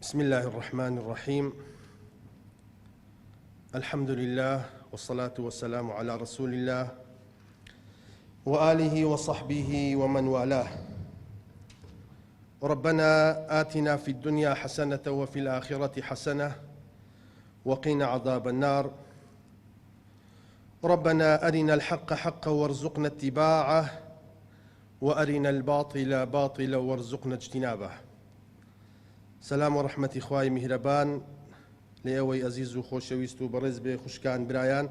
بسم الله الرحمن الرحيم الحمد لله والصلاة والسلام على رسول الله وآله وصحبه ومن والاه ربنا آتنا في الدنيا حسنة وفي الآخرة حسنة وقنا عذاب النار ربنا أرنا الحق حقا وارزقنا اتباعه وأرنا الباطل باطلا وارزقنا اجتنابه سەلام و ڕەحمەتی خوای میهرەبان لە ئێوەی ئەزیز و خۆشەویست و بەڕێز بێ خوشکان برایان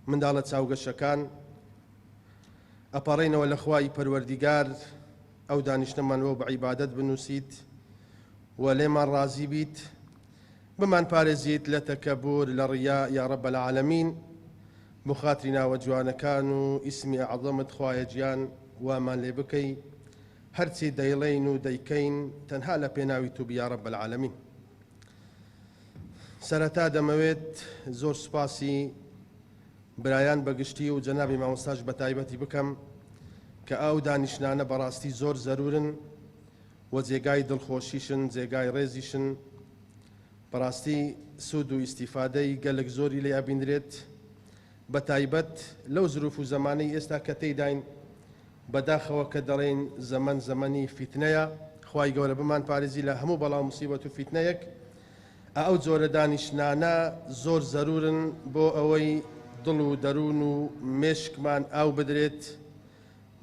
منداڵە چاوگەشەکان ئەپەڕێینەوە لە خوای پەروەردیگار ئەو دانیشتەمان وەو بە عیبادەت بنووسیت و لێمان ڕازی بیت بمان پارێزیت لە تەکەبور لە ڕیا یا رب العالمین بۆ خاتری ناوە جوانەکان و ئیسمی ئەعظەمت خوایە گیان وامان لێ بکەی هەرچی دەیڵێین و دەیکەین تەنها لە پێناوی تو بی یا رب العالمین. سەرەتا دەمەوێت زۆر سوپاسی برایان بە گشتی و جەنابی مامۆستاش بە تایبەتی بکەم کە ئەو دانیشتنانە بەڕاستی زۆر زەرورن و جێگای دڵخۆشیشن جێگای ڕێزیشن بەڕاستی سوود و ئیستیفادەی گەلک زۆری لێ ئەبینرێت بە تایبەت لەو زروف و زەمانەی ئێستا کە تێیداین بەداخەوە کە دەڵێین زەمەن زەمەنی فیتنەیە خوای گەورە بمان پارێزی لە هەموو بەڵا و موسیبەت و فیتنەیەک ئە ئەو جۆرە دانیشتنانە زۆر زەرورن بۆ ئەوەی دڵ و دەروون و مێشکمان ئاو بدرێت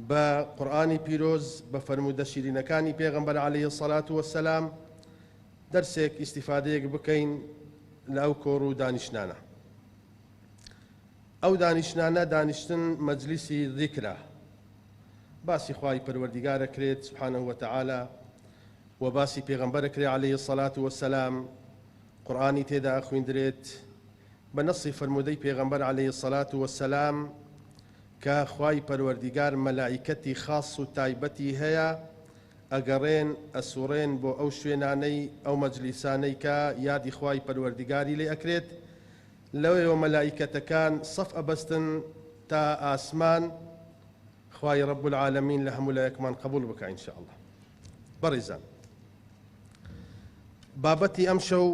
بە قورئانی پیرۆز بە فەرموودە شیرینەکانی پێغەمبەر علیە الصلوة والسلام دەرسێک ئیستیفادەیەک بکەین لە ئەو کۆڕ و دانیشتنانە. ئەو دانیشتنانە دانیشتن مەجلیسی ذیکرە باسی خوای پەروەردیگار ئەکرێت سبحانە وتعالی و باسی پێغەمبەر ئەکرێ علیە الصلوة والسلام قورئانی تێدا ئەخویندرێت بە نەصی فەرموودەی پێغەمبەر علیە الصلوة والسلام کە خوای پەروەردیگار مەلائیکەتی خاص و تایبەتی هەیە ئەگەڕێن ئەسوڕێن بۆ ئەو شوێنانەی ئەو مەجلیسانەی کە یادی خوای پەروەردیگاری لێ ئەکرێت لەوێوە مەلائیکەتەکان سەف ئەبەستن تا ئاسمان خوای رب العالمین لە هەموو لایەکمان قبوڵ بکا ان شاء اللە. بەڕیزان بابەتی ئەمشەو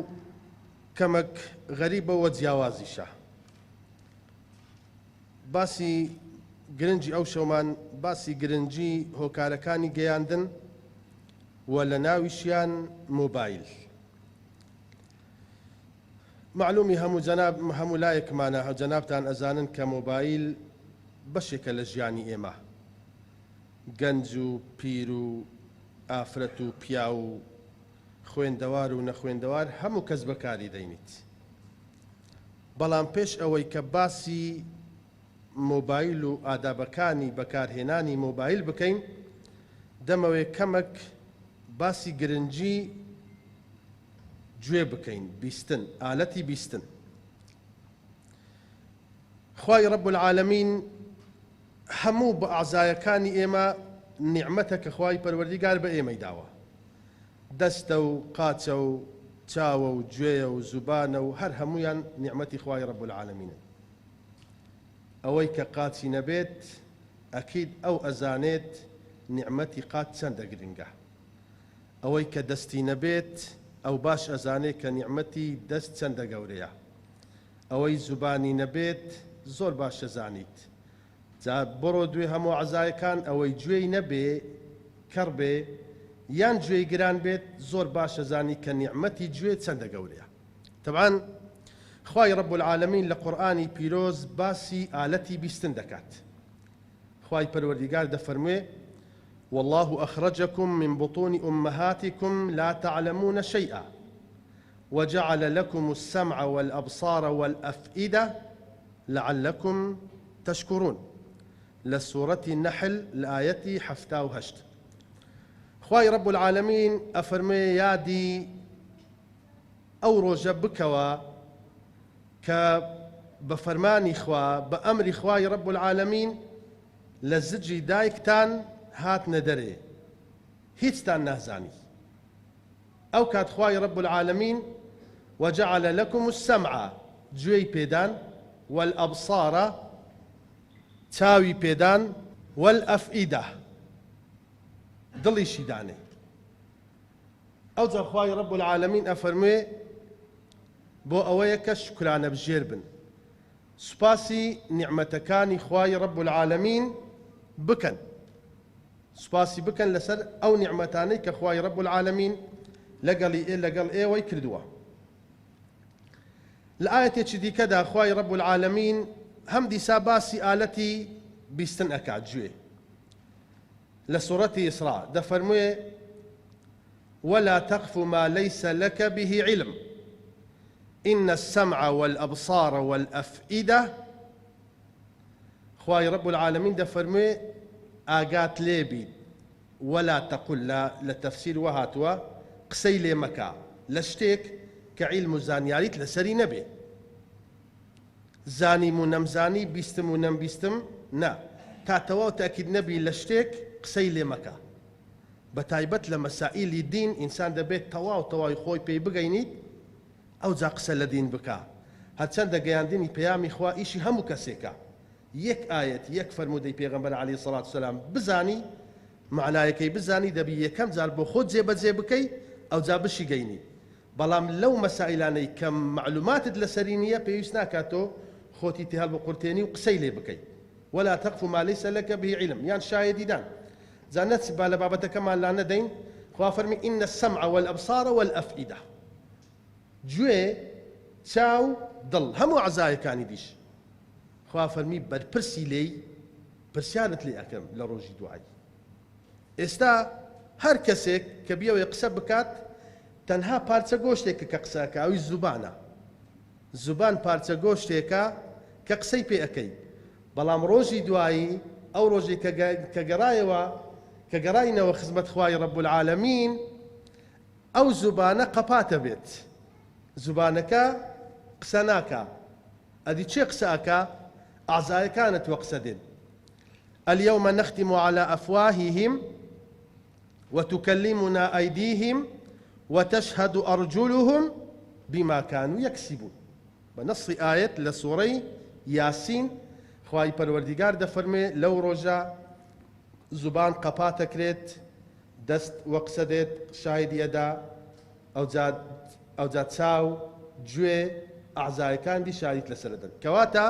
کەمەک غەریبە وە جیاوازیشە باسی گرنگی ئەو شەومان باسی گرنگی هۆکارەکانی گەیاندن و لە ناویشیان مۆبایل مەعلومی هەموو جەناب هەموو لایەکمانە جەنابتان ئەزانن کە مۆبایل بەشێکە لە ژیانی ئێمە گەنج و پیر و ئافرەت و پیاو و خوێندەوار و نەخوێندەوار هەموو کەس بەکاری دەینیت بەڵام پێش ئەوەی کە باسی مۆبایل و ئادابەکانی بەکارهێنانی مۆبایل بکەین دەمەوێ کەمەک باسی گرنگی گوێ بکەین، بیستن، ئالەتی بیستن. خوای رب العالمین هەموو بە ئەعزایەکانی ئێمە نیعمەتە کە خوای پەروەردیگار بە ئێمەی داوە. دەستە و قاچە و چاوە و گوێیە و زوبانە و هەر هەموویان نیعمەتی خوای رب العالمینن. ئەوەی کە قاچی نەبێت ئەکید ئەو ئەزانێت نیعمەتی قاچ چەندە گرنگە. ئەوەی کە دەستی نەبێت ئەو باش ئەزانێ کە نیعمەتی دەست چەندە گەورەیە. ئەوەی زوبانی نەبێت زۆر باش ئەزانیت. جا بڕۆ دوێ هەموو عەزایەکان ئەوەی گوێی نەبێ کەڕ بێ یان گوێی گران بێت زۆر باش ئەزانی کە نیعمەتی گوێ چەندە گەورەیە. تەبعەن خوای رب العالمین لە قورئانی پیرۆز باسی ئالەتی بیستن دەکات. خوای پەروەردیگار دەفەرموێ، واللە اخرجکم من بطون امهاتکم لا تعلمون شیئا وجعل لکم السمع والابصار والافئدە لعلکم تشکرون لە سورەتی نەحل لە ئایەتی 78 خوای رب العالمین ئەفەرموێ یادی ئەو ڕۆژە بکەوە کە بە فەرمانی خوا بە ئەمری خوای رب العالمین لە زجی دایکتان هاتنە دەرێ هیچتان نازانی ئەو کات خوای رب العالمین وجعل لکم السمع گوێی پێدان والابصار چاوی پێدان والافئدە دڵیشی دانێ. ئەوجا خوای رب العالمین ئەفەرموێ بۆ ئەوەیە کە شوکرانەبژێر بن سوپاسی نیعمەتەکانی خوای رب العالمین بکەن سوپاسی بکەن لەسەر ئەو نیعمەتانەی کە خوای رب العالمین لەگەڵی لەگەڵ ئێوەی کردووە. لە ئایەتێکی دیکەدا خوای رب العالمین هەم دیسا باسی ئالەتی بیستن ئەکات گوێ لە سورەتی ئیسراء دەفەرموێ ولا تقف ما ليس لك به علم إن السمع والأبصار والأفئدة خوای رب العالمین دەفەرموێ ئاگات لێ بیت ولا تقل لە لە تەفسیر وەهاتووە قسەی لێ مەکە لە شتێک کە عیلم و زانیاریت لەسەری نەبێ زانیم و نەمزانی بیستم و نەمبیستم نا تا تەواو تەئکید نەبی لە شتێک قسەی لێ مەکە بەتایبەت لە مەسائیلی دین ئینسان دەبێت تەواو تەواوی خۆی پێی بگەینیت ئەوجا قسە لە دین بکا هەرچەندە گەیاندنی پەیامی خوا ئیشی هەموو کەسێکە یەک ئایەت یەک فەرموودەی پێغەمبەر علیە سڵات وسلام بزانی مەعنایەکەی بزانی دەبی یەکەم جار بۆ خۆت جێبەجێ بکەی ئەوجا بشیگەینی بەڵام لەو مەسائیلانەی کە مەعلوماتت لەسەری نییە پێویست ناکات تۆ خۆتی تێهەڵبقورتێنی و قسەی لێ بکەی ولا تقف ما ليس لك به علم یان شایەدیدان جا نەچ با لە بابەتەکەمان لا نەدەین خوا فەرمی ان السمع والابصار والافئدە گوێ چاو دڵ هەموو ئەعزایەکانی دیش خوا فەرمی بەرپرسی لێی پرسیارت لێ ئەکەم لە ڕۆژی دوایی ئێستا هەر کەسێک کە بیەوێ قسە بکات تەنها پارچە گۆشتێکە کە قسە ئەکا ئەویش زوبانە زوبان پارچە گۆشتێکە کە قسەی پێ ئەکەی بەڵام ڕۆژی دوایی ئەو ڕۆژەی کە گەڕایەوە کە گەڕاینەوە خزمەت خوای رب العالمین ئەو زوبانە قەپاتە بێت زوبانەکە قسە ناکا ئەدی چێ قسە ئەکا ئەعزایەکانت وە قسە دێن اليوم نختم على أفواههم وتكلمنا أيديهم وتشهد أرجلهم بما كانوا يكسبون بە نەصی ئایەت لە سوڕەی یاسین خوای پەروەردیگار دەفەرموێ لەو ڕۆژە زوبان قەپاتەکرێت دەست وەقسە دێت شاهیدی ئەدا ئەوجا ئەوجا چاو گوێ ئەعزایەکان دی شاهیدیت لەسەر ئەدەن کەواتە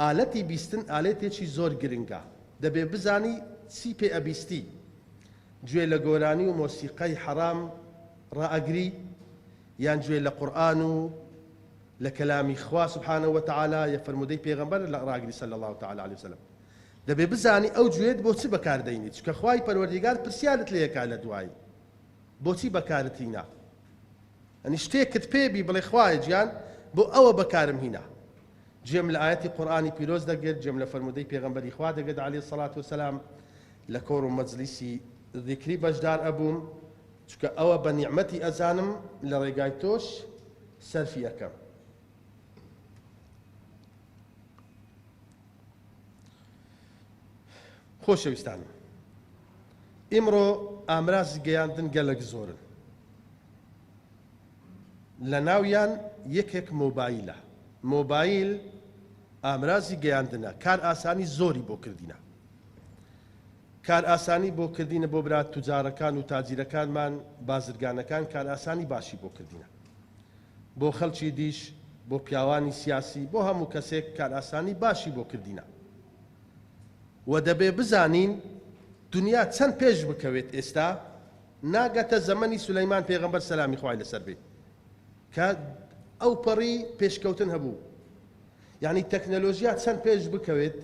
ئالەتی بیستن ئالێتێکی زۆر گرنگە دەبێ بزانی چی پێ ئەبیستی گوێ لە گۆرانی و مۆسیقای حەرام ڕائەگری یان گوێ لە قورئان و لە کەلامی خوا سبحانە وتعالی یە فەرموودەی پێغەمبەر لە ڕاگری صلی اللە تعالی علیه وسلم دەبێ بزانی ئەو گوێت بۆ چ بەکار دەینی چونکە خوای پەروەردیگار پرسیارت لێ ئەکا لە دوایی بۆچی بەکارت هینا ئەنی شتێکت پێ بی بڵێ خوایە گیان بۆ ئەوە بەکارم هینا گوێم لە ئایەتی قورئانی پیرۆز دەگرت گوێم لە فەرموودەی پێغەمبەری خوا دەگرت علیه الصلاة والسلام لە کۆڕ و مەجلیسی ذیکری بەشدار ئەبووم چونکە ئەوە بە نیعمەتی ئەزانم لە ڕێگای تۆش سەرفی ئەکەم. خۆشەویستانم ئیمڕۆ ئامرازی گەیاندن گەلەک زۆرن لە ناویان یەکێک مۆبایلە مۆبایل ئامرازی گەیاندنە کار ئاسانی زۆری بۆ کردینە کارئاسانی بۆ کردینە بۆ برا توجارەکان و تاجیرەکانمان بازرگانەکان کارئاسانی باشی بۆ کردینە بۆ خەلکی دیش بۆ پیاوانی سیاسی بۆ هەموو کەسێک کارئاسانی باشی بۆ کردینە و دەبێ بزانین دنیا چەند پێش بکەوێت ئێستا ناگەتە زەمەنی سولەیمان پێغەمبەر سەلامی خوای لەسەر بێ کە ئەو پەڕی پێشکەوتن هەبوو یعنی تەکنەلۆژیا چەند پێش بکەوێت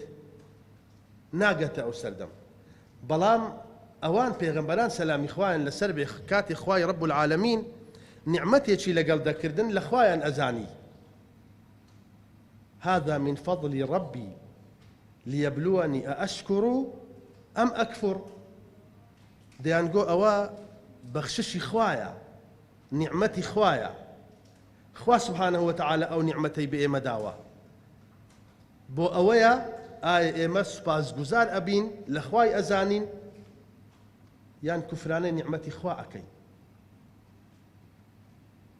ناگەتە ئەو سەردەم بەڵام ئەوان پێغەمبەران سەلامی خوایان لەسەر بێ کاتێ خوای رب العالمین نیعمەتێکی لەگەڵ دەکردن لە خوایان ئەزانی هذا من فضل ربي ليبلوني أأشكر أم أكفر دەیانگۆ ئەوە بەخششی خوایە نیعمەتی خوایە خوا سبحانه وتعالى ئەو نیعمەتەی بە ئێمە داوە بۆ ئەوەیە ئایا ئێمە سوپاسگوزار ئەبین لە خوای ئەزانین یان کوفرانەی نیعمەتی خوا ئەکەین؟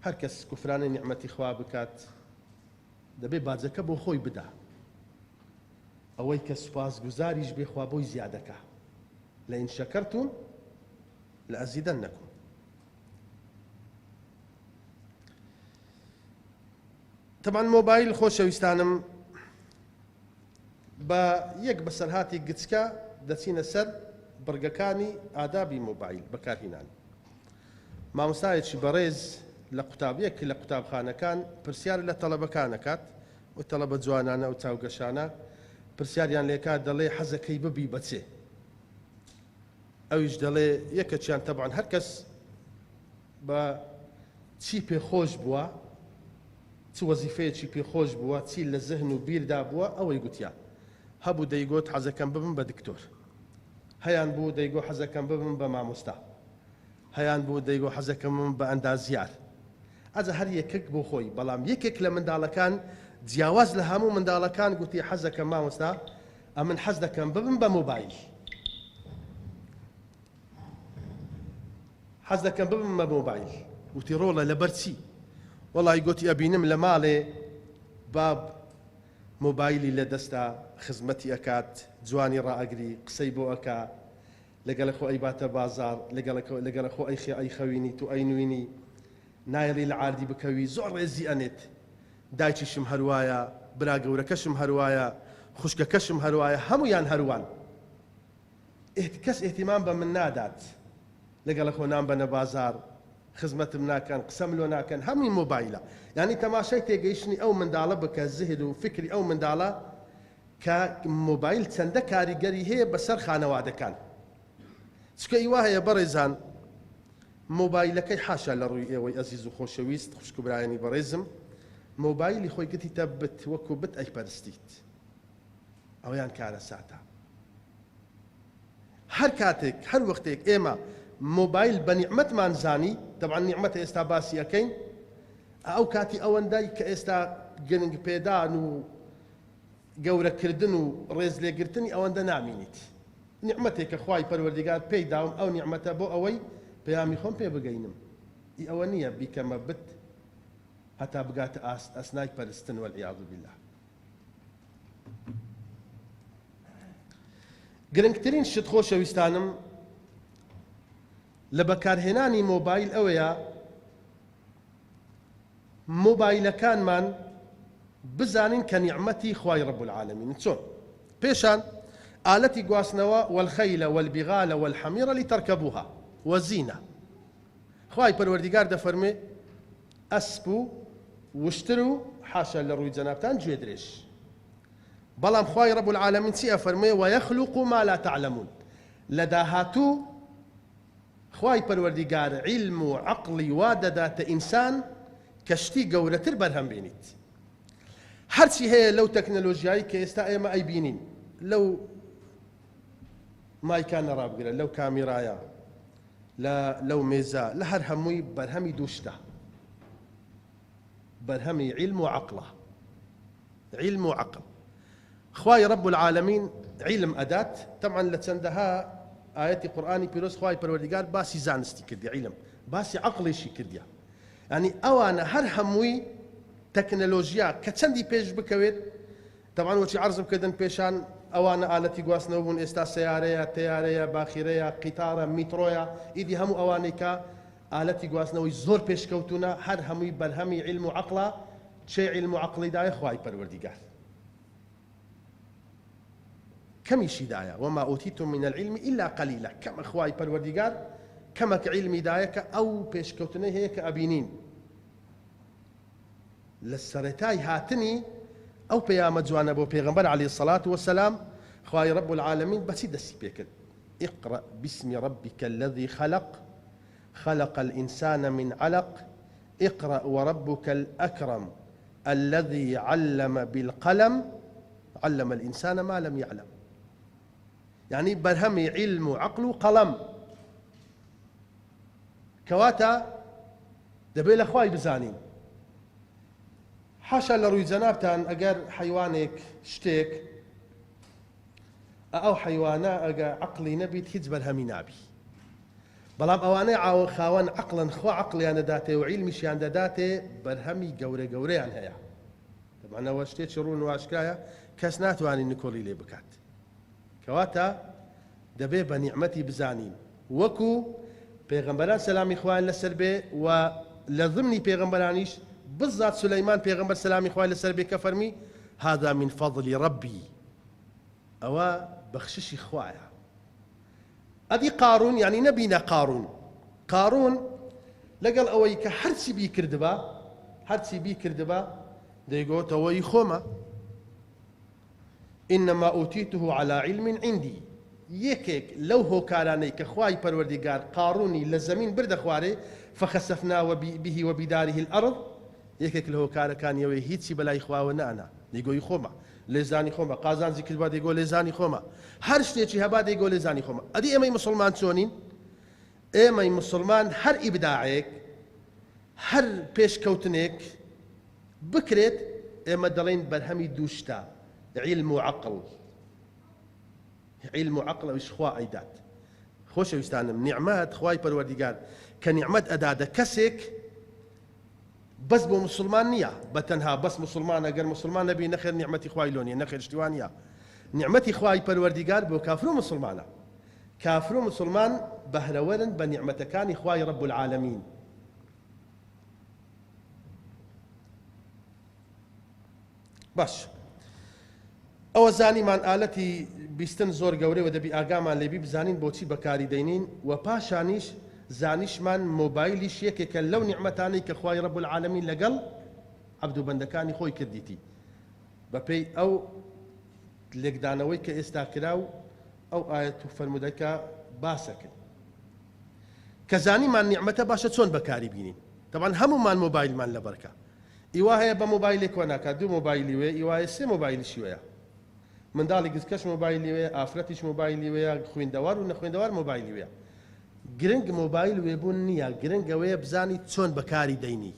هەر کەس کوفرانەی نیعمەتی خوا بکات دەبێ باجەکە بۆ خۆی بدا ئەوەی کە سوپاسگوزاریش بێ خوا بۆی زیادەکا لئن شکرتم لأزیدنکم. تەبعەن مۆبایل خۆشەویستانم بە یەک بەسەرهاتی گچکە دەچینە سەر بڕگەکانی ئادابی مۆبایل بەکارهینان. مامۆستایەکی بەڕێز لە قوتابیەک لە قوتابخانەکان پرسیار لە تەڵەبەکان ئەکات و تەڵەبە جوانانە و چاوگەشانە پرسیاریان لێکات دەڵێ حەزەکەی ببی بەچێ ئەویش دەڵێ یەکەکیان تەبعەن هەرکەس بە چی پێ خۆش بووە، چ وەزیفەیەکی پێ خۆش بووە، چی لە زهن و بیردا بووە ئەوەی گوتیان. هەبوو دەیگۆت حەزەکەم ببم بە دکتۆر. هەیان بوو دەیگۆ حەزەکەم ببم بە مامۆستا. هەیان بوو دەیگۆ حەزەکەم ببم بە ئەندازیار. ئەجا هەر یەکەک بۆ خۆی. بەڵام یەکێک لە منداڵەکان جیاواز لە هەموو منداڵەکان گوتی حەزەکەم مامۆستا ئەمن حەز دەکەم ببم بە مۆبایل. حەز دەکەم ببم بە مۆبایل. وتی ڕۆڵە لەبەر چی؟ وەڵای گۆتی ئەبینم لە ماڵێ باب مۆبایلی لە دەستە خزمەتی ئەکات جوانی ڕائەگری قسەی بۆ ئەکا لەگەڵ خۆ ئەیباتە بازاڕ لەگەڵ لەگەڵ خۆ ئەیخێ ئەیخەوینیت و ئەینوینی نایەڵی لە عاردی بکەوی زۆر ڕێزی ئەنێت دایکیشم هەروایە برا گەورەکەشم هەروایە خوشکەکەشم هەروایە هەموویان هەروان. کەس ئیهتیمام بە من نادات لەگەڵە خۆ نامبەنە بازاڕ خزمەتم ناکەن قسەم لۆ ناکەن هەمووی مۆبایلە یانی تەماشای تێگەیشتنی ئەو منداڵە بکە زهر و فکری ئەو منداڵە کە مۆبایل چەندە کاریگەری هەیە بەسەر خانەوادەکان چکە ئیوا هەیە بەڕێزان مۆبایلەکەی حاشا لە ڕووی ئێوەی ئەزیز و خۆشەویست خوشک و برایانی بەڕێزم مۆبایلی خۆی گتیتە بت وەکو بت ئەیپەرستیت ئەوەیان کارەساتە. هەر کاتێک هەر وەختێک ئێمە مۆبایل بە نیعمەتمان زانی، تەبعەن نیعمەتە ئێستا باسی ئەکەین، ئەو کاتی ئەوەندای کە ئێستا گرنگ پێدان و گەورەکردن و ڕێزلێگرتنی ئەوەندە نامینیت. نیعمەتێکە خوای پەروەردیگار پێی داوم ئەو نیعمەتە بۆ ئەوەی پەیامی خۆم پێ بگەینم. ئی ئەوە نییە بیکەمە بت هەتا بگاتە ئاست ئەسنای پەرستن والعیاذ باللە. گرنگترین شت خۆشەویستانم لە بەکارهێنانی مۆبایل ئەوەیە مۆبایلەکانمان بزانین کە نیعمەتی خوای رب العالمین چۆن پێشان ئالەتی گواستنەوە والخیل والبغال والحمیر لترکبوها وزینە خوای پەروەردیگار دەفەرمێ ئەسپ و وشتر و حاشا لە ڕووی جەنابتان گوێ درێژ بەڵام خوای رب العالمین چی ئەفەرموێ ویخلق ما لا تعلمون لە داهاتوو خوای پەروەردیگار عیلم و عەقڵی وا دەداتە ئینسان کە شتی گەورەتر بەرهەم بێنیت هەرچی هەیە لەو تەکنەلۆژیایی کە ئێستا ئێمە ئەیبینین لەو مایکانە ڕابگرە لەو کامیرایە لە لەو مێزە لە هەر هەمووی بەرهەمی دوو شتە بەرهەمی عیلم و عەقڵە عیلم و عەقڵ خوای رب العالمین عیلم ئەدات تەبعا لە چەندەها ئایەتی قورئانی پیرۆز خوای پەروەردگار باسی زانستی کردی عیلم باسی عەقڵیشی کردیە یعنی ئەوانە هەر هەمووی تەکنەلۆژیا کە چەندی پێش بکەوێت تەبعەن وەچی عەرزم کردن پێشان ئەوانە ئالەتی گواستنەوە بوون ئێستا سەیارەیە تەیارەیە باخیرەیە قیتارە میتڕۆیە ئیدی هەموو ئەوانەی کە ئالەتی گواستنەوەی زۆر پێشکەوتوونە هەر هەمووی بەرهەمی عیلم و عەقڵە چێ عیلم و عەقڵی دایە خوای پەروەردیگار کەمیشی دایە وما اوتیتم من العلم الا قلیلا کەمە خوای پەروەردیگار کەمەک عیلمی دایە کە ئەو پێشکەوتنەی هەیە کە ئەبینین لە سەرەتای هاتنی ئەو پەیامە جوانە بۆ پێغەمبەر علیە الصلوة والسلام خوای رب العالمین بەچی دەستی پێکرد اقرأ باسم ربک الذی خلق خلق الانسان من علق اقرأ وربک الاکرم الذی علم بالقلم علم الانسان ما لم يعلم یعنی بەرهەمی عیلم و عەقڵ و قەڵەم کەواتە دەبێ لە خوای بزانین. حاشا لە ڕووی جەنابتان ئەگەر حەیوانێک شتێک ئە ئەو حەیوانە ئەگە عەقڵی نەبیت هیچ بەرهەمی نابی بەڵام ئەوانەی عاوە خاوەن عەقڵن خوا عەقڵیان دەداتێ و عیلمیشیان دەداتێ بەرهەمی گەورە گەورەیان هەیە دەبانەوە شتێکی ڕوون و ئاشکرایە کەس ناتوانانی نکۆڵی لێ بکات کەواتە دەبێ بە نیعمەتی بزانین وەکو پێغەمبەران سەلامی خوایان لەسەر بێ و لە ضمنی پێغەمبەرانیش بزات سولەیمان پێغەمبەر سەلامی خوای لەسەر بێ کە فەرمی هذا من فضل ربی ئەوە بەخششی خوایە. ئەدی قارون یانی نەبینە قارون قارون لەگەڵ ئەوەی کە هەرچی بیکردبا هەرچی بیکردبا دەیگۆتەوە ی خۆمە إنما أوتيته على علم عندي یەکێک لەو هۆکارانەی کە خوای پەروەردیگار قارونی لە زەمین بردە خوارێ فخسفنا به وبداره الأرض یەکێک لە هۆکارەکانی ئەوەی هیچی بەلای خواوە نانا دەیگۆی خۆمە لێزانی خۆمە قازانجی کردبا دەیگۆ لێزانی خۆمە هەر شتێکی هەبا دەیگۆ لێزانی خۆمە ئەدی ئێمەی مسوڵمان چۆنین ئێمەی مسوڵمان هەر ئیبداعێک هەر پێشکەوتنێک بکرێت ئێمە دەڵێین بەرهەمی دوو شتە عیلم و عەقڵ عیلم و عەقڵ ئەویش خوا ئەیدات خۆشەویستانم نیعمەت خوای پەروەردیگار کە نیعمەت ئەدادە کەسێک بەس بۆ موسڵمان نیە بە تەنها بەس موسڵمانە گەر موسڵمان نەبی نەخێر نیعمەتی خوای لۆ نیە نەخێر شتی وا نیە نیعمەتی خوای پەروەردیگار بۆ کافرو موسڵمانە کافرو موسڵمان بەهرەوەرن بە نیعمەتەکانی خوای رب العالمین. باش ئەوە زانیمان ئالەتی بیستن زۆر گەورەیە و دەبی ئاگامان لێبی بزانین بۆچی بەکاری دەینین و پاشانیش زانیشمان مۆبایلیش یەکێکە لەو نیعمەتانەی کە خوای رب العالمین لەگەڵ عەبد و بەندەکانی خۆی کردیتی بەپێی ئەو لێکدانەوەی کە ئێستا کرا و ئەو ئایەت و فەرموودەکە باسەکەین کە زانیمان نیعمەتە باشە چۆن بەکاری بینین تەبعەن هەموومان مۆبایلمان لەبەرکە ئیوا هەیە بە مۆبایلێک وە ناکات دوو مۆبایلی وەیە ئیوا هەیە سێ مۆبایلیشی وەیە منداڵی گچکەش مۆبایلی وەیە ئافرەتیش مۆبایلی وەیە خویندەوار و نەخوێندەوار مۆبایلی وەیە گرنگ مۆبایل وێبوون نییە گرنگ ئەوەیە بزانی چۆن بەکاری دەینی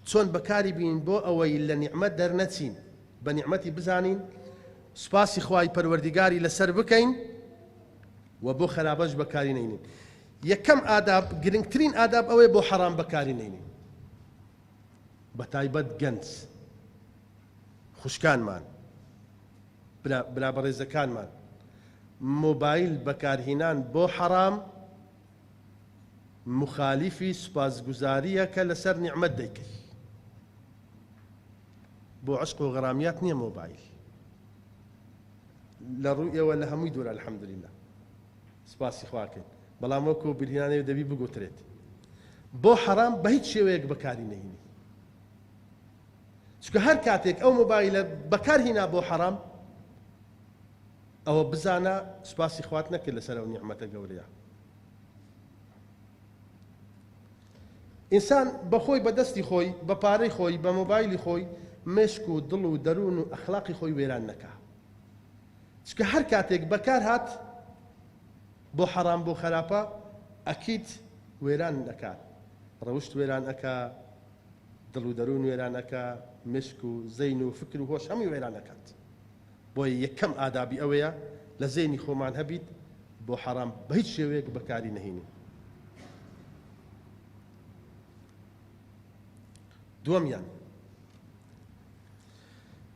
چۆن بەکاری بین بۆ ئەوەی لە نیعمەت دەرنەچین بە نیعمەتی بزانین سوپاسی خوای پەروەردیگاری لەسەر بکەین و بۆ خەرابەش بەکاری نەینین یەکەم ئاداب گرنگترین ئاداب ئەوەیە بۆ حەڕام بەکاری نەینین بەتایبەت گەنج خوشکانمان برا برا بەڕێزەکانمان مۆبایل بەکارهینان بۆ حەڕام مخالیفی سوپاسگوزاریە کە لەسەر نیعمەت دەیکەی بۆ عشق و غەرامیات نییە مۆبایل لە ڕووی ئێوە لە هەمووی دوورە الحمدللە سوپاسی خوا کەین بەڵام وەکو بیرهێنانەوە دەبی بگوترێت بۆ حەرام بە هیچ شێوەیەک بەکاری نەهینی چونکە هەر کاتێک ئەو مۆبایلە بەکار هینا بۆ حەرام ئەوە بزانە سوپاسی خوات نەکرد لەسەر ئەو نیعمەتە گەورەیە ئینسان بەخۆی بەدەستی خۆی بە پارەی خۆی بە مۆبایلی خۆی مێشک و دڵ و دەروون و ئەخلاقی خۆی وێران نەکا چونکە هەر کاتێک بەکار هات بۆ حەڕام بۆ خەراپە ئەکید وێران ئەکات ڕەوشت وێران ئەکا دڵ و دەروون وێران ئەکا مێشک و زەین و فکر و هۆش هەمووی وێران ئەکات بۆیە یەکەم ئادابی ئەوەیە لە زەینی خۆمان هەبیت بۆ حەڕام بە هیچ شێوەیەک بەکاری نەهینین دووەمیان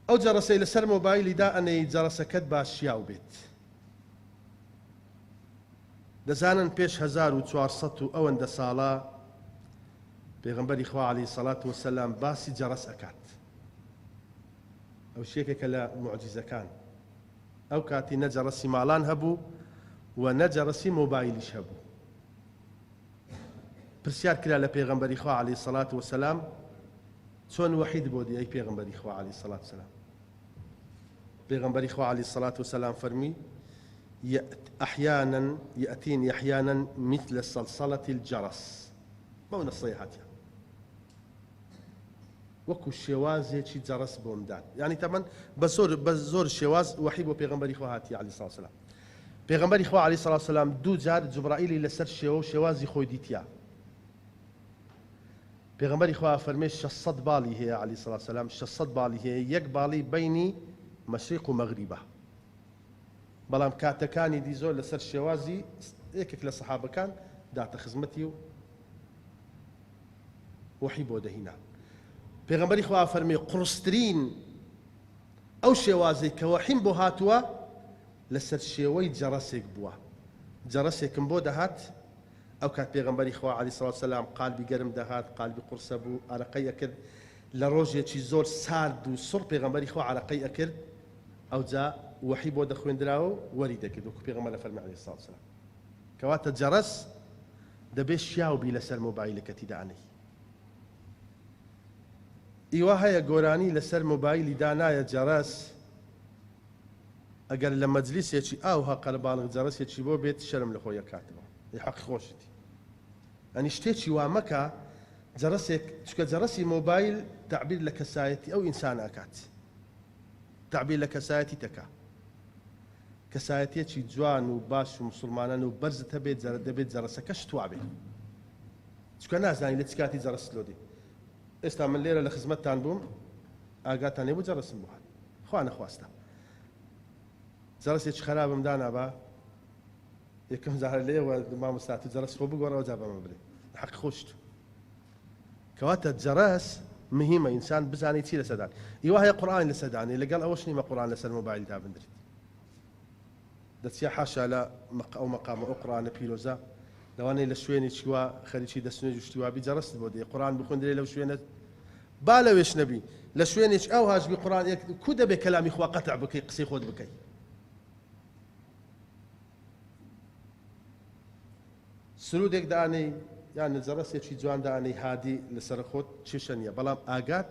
ئەو جەڕەسەی لەسەر مۆبایلی دائەنێی جەڕەسەکەت با شیاو بێت. دەزانن پێش 1400 و ئەوەندە ساڵە پێغەمبەری خوا عەلەیهی سەڵات وەسەلام باسی جەڕەس ئەکات. ئەو شێکێکە لە موعجیزەکان. ئەو کاتی نە جەڕەسی ماڵان هەبوو و نە جەڕەسی مۆبایلیش هەبوو. پرسیار کرا لە پێغەمبەری خوا عەلەیهی سەڵات وەسەلام چۆن وەحیت بۆ دی ئەی پێغەمبەری خوا عەلەیهی سەڵات وسەلام؟ پێغەمبەری خوا عەلەیهی سەڵات وسەلام فەرمی أحيانا يأتيني أحيانا مثل صلصلة الجرس بەو نەسەی هاتیە وەکو شێوازێکی جەڕەس بۆم دات یعنی تەمەن بە زۆر بە زۆر شێواز وەحی بۆ پێغەمبەری خوا هاتیە عەلەیهی سڵات وسەلام پێغەمبەری خوا عەلەیهی سڵات وسەلام دوو جار جوبرائیلی لەسەر شێوە و شێوازی خۆی دیتیە پێغەمبەری خوا ئەفەرمێ 600 باڵی هەیە عەلەیهی سڵات وسەلام 600 باڵی هەیە یەک باڵی بەینی مەشریق و مەغریبە بەڵام کاتەکانی دی زۆر لەسەر شێوازی یەکێک لە سەحابەکان داتە خزمەتی و وەحی بۆ دەهینا. پێغەمبەری خوا ئەفەرمێ قوڕسترین ئەو شێوازەی کە وەحیم بۆ هاتووە لەسەر شێوەی جەڕەسێک بووە. جەڕەسێکم بۆ دەهات. ئەو کات پێغەمبەری خوا علیە سڵاو سەلام قالبی گەرم دەهات قالبی قورسە بوو ئارەقەی ئەکرد لە ڕۆژێکی زۆر سارد و سڕ پێغەمبەری خوا عەرەقەی ئەکرد ئەوجا وەحی بۆ دەخوێندراوە و وەری دەکرد وەکو پێغەمبەر ئەفەرمێ علیە سڵاو سەلام کەواتە جەرەس دەبێ شیاو بی لەسەر مۆبایلەکەتی دانەی ئیوا هەیە گۆرانی لەسەر مۆبایلی دانایە جەرەس ئەگەر لە مەجلیسێکی ئاوها قەرەباڵغ جەرەسێکی بۆ بێت شەرم لە خۆی ئەکاتەوە ئەی حەقی خۆشیتی ئەنی شتێکی وا مەکە جەرەسێک چونکە جەرەسی مۆبایل تەعبیر لە کەسایەتی ئەو ئینسانە ئەکات تەعبیر لە کەسایەتی تەکا کەسایەتیەکی جوان و باش و مسلمانان و بەرزت هەبێت جەرە دەبێت جەرەسەکەش توا بێ چونکە نازانی لە چ کاتی جەرەست لۆ دێ ئێستا من لێرە لە خزمەتتان بووم ئاگاتان لێ بوو جەرەسم بۆ هات خوا نەخواستە جەرەسێکی خەرابم دانابا یەکەم جار لێوە مامۆستا تو جەرەس خۆ بگۆڕەوە جا بەمە بلێ حەقی خۆشت کەواتە جەرەس مهمە ئینسان بزانێت چی لەسەدان ئیوا هەیە قورئان لەسەدانێ لەگەڵ ئەوەش نیمە قورئان لەسەر مۆبایل دابندرێت دەچیە حاشا لە ئەو مەقامە ئەو قورئانە پیرۆزە لەوانەیە لە شوێنێکی وا خەریکی دەست نوێژ و شتی وا بی جەرەست بۆ دێ قورئان بخوێندرێ لەو شوێنە با لەوێش نەبی لە شوێنێکی ئەوهاش بی قورئان یەک کو دەبێ کەلامی خوا قەتع بکەی قسەی خۆت بکەی سرودێک دانەی یان جەرەسێکی جوان دانەی هادی لەسەر خۆت کێشە نییە بەڵام ئاگات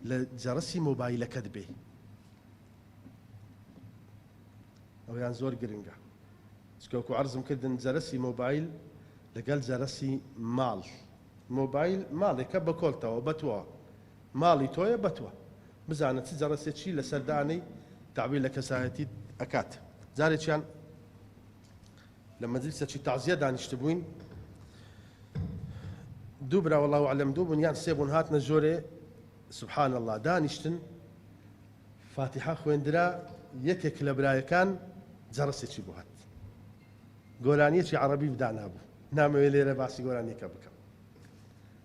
لە جەرەسی مۆبایلەکەت بێ ئەویان زۆر گرنگە چونکە وەکو عەرزم کردن جەرەسی مۆبایل لەگەل جەرەسی ماڵ مۆبایل ماڵێکە بە کۆلتەوە بە تۆوە ماڵی تۆیە بە تۆ بزانە چ جەرەسێکی لەسەر دانەی تەعبیر لە کەسایەتیت ئەکات جارێکیان لە مەجلیسەکی تەعزیە دانیشتبووین دوو برا والله اعلم دوو بوون یان سێ بوون هاتنە ژۆرێ سبحان الله دانیشتن فاتیحە خوێندرا یەکێک لە برایەکان جەڕسێکی بۆ هات گۆرانیەکی عەڕەبی دانابوو نامەوێ لێرە باسی گۆرانیەکە بکەم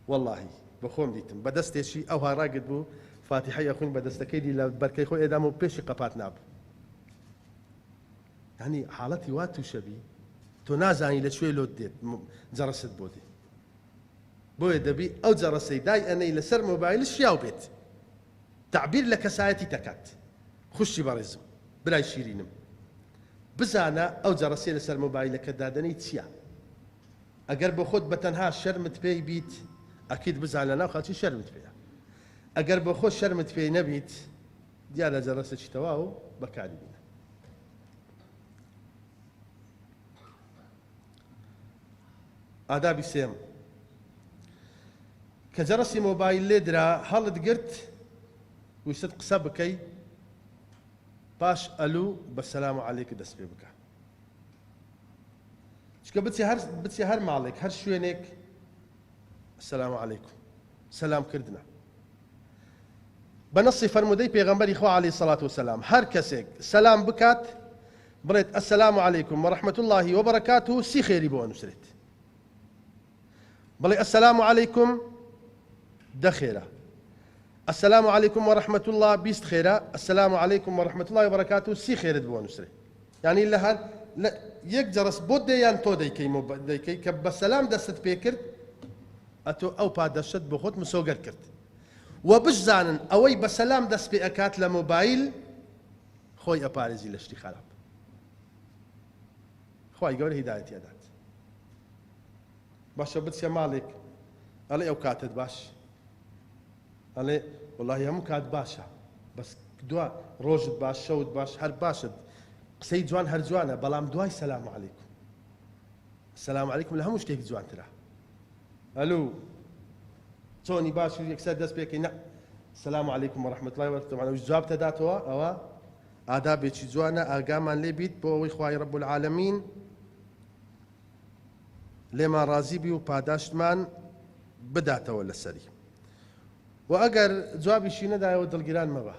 وەڵاهی بە خۆم دیتم بە دەستێکی ئەوها ڕاگرت بوو فاتیحەی ئەخوین بە دەستەکەی دی لە بەرکەی خۆی ئێدام و پێشی قەپات نابوو یعنی حاڵەتی وا تووشەبی تۆ نازانی لە کوێ لۆت دێت جەڕست بۆ دێ بۆیە دەبی ئەو جەڕەسەی دای ئەنەی لەسەر مۆبایل شیاو بێت تەعبیر لە کەسایەتیت ئەکات خوشکی بەڕێزم برای شیرینم بزانە ئەو جەڕەسەی لەسەر مۆبایلەکەت دادەنێی چیە ئەگەر بۆخۆت بەتەنها شەرمت پێی بیت ئەکید بزانە لەناو خەڵکی شەرمت پێیە ئەگەر بۆخۆت شەرمت پێی نەبیت دیارە جەڕەسێکی تەواو بەکاری بینە. ئادابی سێم کە جەرەسی مۆبایل لێ درا هەڵت گرت ویستت قسە بکەی پاش ئەلو بە سەلام عەلەیک دەست پێ بکە چکە بچێ هەر بچێ هەر ماڵێک هەر شوێنێک سلام علیکم سەلام کردنە بە نەسی فەرموودەی پێغەمبەری خوا علیە سەڵات وسلام هەر کەسێک سەلام بکات بڵێت السلام علیکم ورحمة الله وبرکاته سی خێری بۆ ئەنووسرێت بڵێ السلام علیکم دە خێرە السلام علیکم ورحمة الله 20 خێرە السلام علیکم ورحمة الله وبرکاته سی خێرت بۆ ئەنووسرێت یعنی لە هەر یەک جەڕس بۆت دێ یان تۆ دەیکەی دەیکەی کە بە سەلام دەستت پێکرد ئەتۆ ئەو پادەشت بۆ خۆت مسۆگەر کرد وە بشزانن ئەوەی بە سەلام دەست پێ ئەکات لە مۆبایل خۆی ئەپارێزی لە شتی خراپ خوای گەورە هیدایەتی ئەدات باشە بچیە ماڵێک ئەڵێ ئەو کاتت باش ئەڵێ وڵی هەموو کات باشە بەس دوا ڕۆژت باش شەوت باش هەر باشت قسەی جوان هەر جوانە بەڵام دوای سەلام علیکم سلام علیکم لە هەموو شتێک جوانترە ئەلو چۆنی باش یەکسەر دەست پێکەی نە سلام علیکم ورحمة الله وبرکاته ئەویش جواب تەداتەوە ئەوە ئادابێکی جوانە ئاگامان لێ بیت بۆ ئەوەی خوای رب العالمین لێمان ڕازی بی و پاداشتمان بداتەوە لەسەری و ئەگەر جوابیشی نەدایەوە دڵگیران مەبە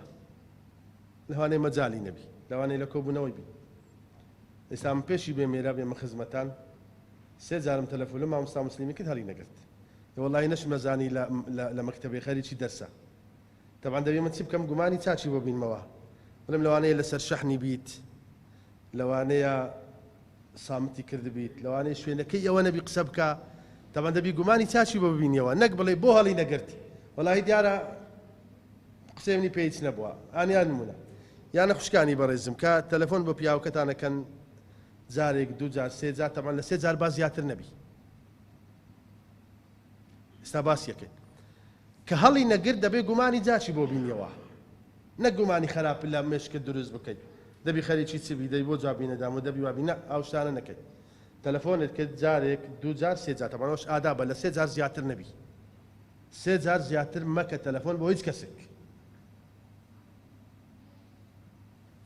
لەوانەیە مەجالی نەبی لەوانەیە لە کۆبوونەوەی بی ئێستا من پێشی بێ مێرا بێمە خزمەتان سێ جارم تەلەفۆنم مامۆستا موسلیمی کرد هەڵی نەگرت وەڵی نەشم نەزانی لە مەکتەبێ خەریکی دەرسە تەبعەن دەبێ من چی بکەم گومانی چاکی بۆ بینمەوە بڵێم لەوانەیە لەسەر شەحنی بیت لەوانەیە. سامتی کردبیت لەوانەیە شوێنەکەی ئەوە نەبی قسە بکا تەبعەن دەبی گومانی چاچی بۆ ببینیەوە نەک بڵێ بۆ هەڵی نەگرت وەڵاهی دیارە قسەی منی پێ هیچ نەبووە ئانیان نمونە یانە خوشکانی بەڕێزم کە تەلەفۆن بۆ پیاوەکەتانەکەن جارێک دوو جار سێ جار تەبعەن لە سێ جار با زیاتر نەبی ئێستا باس یەکەین کە هەڵی نەگرت دەبێ گومانی جاچی بۆ بینیەوە نەک گومانی خراپ لە مێشکت دروست بکەیت دەبی خەریکی چ بی دەی بۆ جوابی نەدام و دەبی وابی نا ئەو شتانە نەکەیت تەلەفۆنت کرد جارێک دوو جار سێ جار تەبعەن ئەوەش ئادابە لە سێ جار زیاتر نەبی سێ جار زیاتر مەکە تەلەفۆن بۆ هیچ کەسێک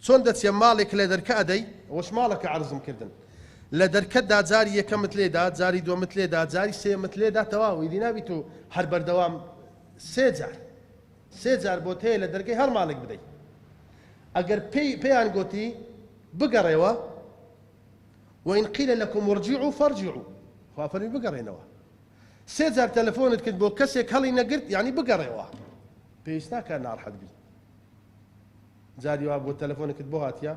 چۆن دەچیە ماڵێک لە دەرکە ئەدەی ئەوەش ماڵەکە عەرزم کردن لە دەرکەتدا جاری یەکەمت لێدا جاری دووەمت لێدا جاری سێیەمت لێدا تەواو ئیدی نابیت و هەر بەردەوام سێ جار سێ جار بۆت هەیە لە دەرگەی هەر ماڵێک بدەی ئەگەر پێی پێیان گۆتی بگەڕێوە وإن قیل لکم ارجعوا فارجعوا خوا فەرمی بگەڕێنەوە سێ جار تەلەفۆنت کرد بۆ کەسێک هەڵی نەگرت یعنی بگەڕێوە پێویست ناکات ناڕحەت بی جاری وا بۆ تەلەفۆنێکت بۆ هاتیە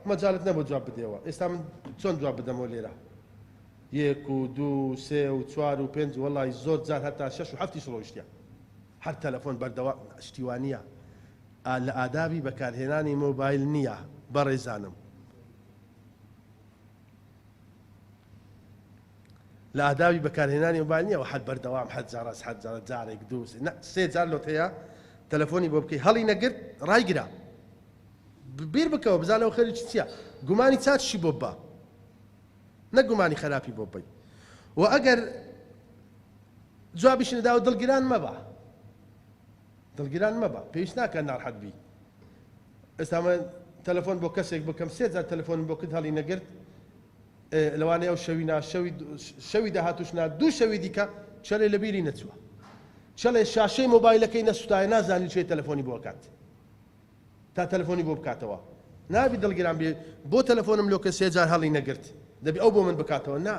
مەجالت نەبوو جواب بدەیەوە ئێستا من چۆن جواب بدەمەوە لێرە یەک و دوو سێ و چوار و پێنج وەڵی زۆر جار هەتا شەش و هەفتیش ڕۆیشتە هەر تەلەفۆن بەردەوام شتی وا نییە لە ئادابی بەکارهێنانی مۆبایل نییە بەڕێزانم لە ئادابی بەکارهێنانی مۆبایل نییە هەر بەردەوام هەر جارەس هەر جارە جارێک دوو سێ نا سێ جار لۆت هەیە تەلەفۆنی بۆ بکەی هەڵی نەگرت ڕایگرە بیر بکەوە بزانەوە خەریکی چییە گومانی چاچشی بۆ بە نەک گومانی خراپی بۆ بی و ئەگەر جوابیش نەداوە دڵگران مەبە دڵگران مەبە پێویست ناکە ناڕحەت بی ئێستا من تەلەفۆن بۆ کەسێک بکەم سێ جار تەلەفۆنم بۆ کرد هەڵی نەگرت لەوانەیە ئەو شەوی نا شەوی شەوی داهاتوش نا دوو شەوی دیکە چەلێ لە بیری نەچووە چەلێ شاشەی مۆبایلەکەی نەسوتایە نازانی چێ تەلەفۆنی بۆ کات تا تەلەفۆنی بۆ بکاتەوە نابی دڵگران بێ بۆ تەلەفۆنم لۆ کە سێ جار هەڵی نەگرت دەبی ئەو بۆ من بکاتەوە نا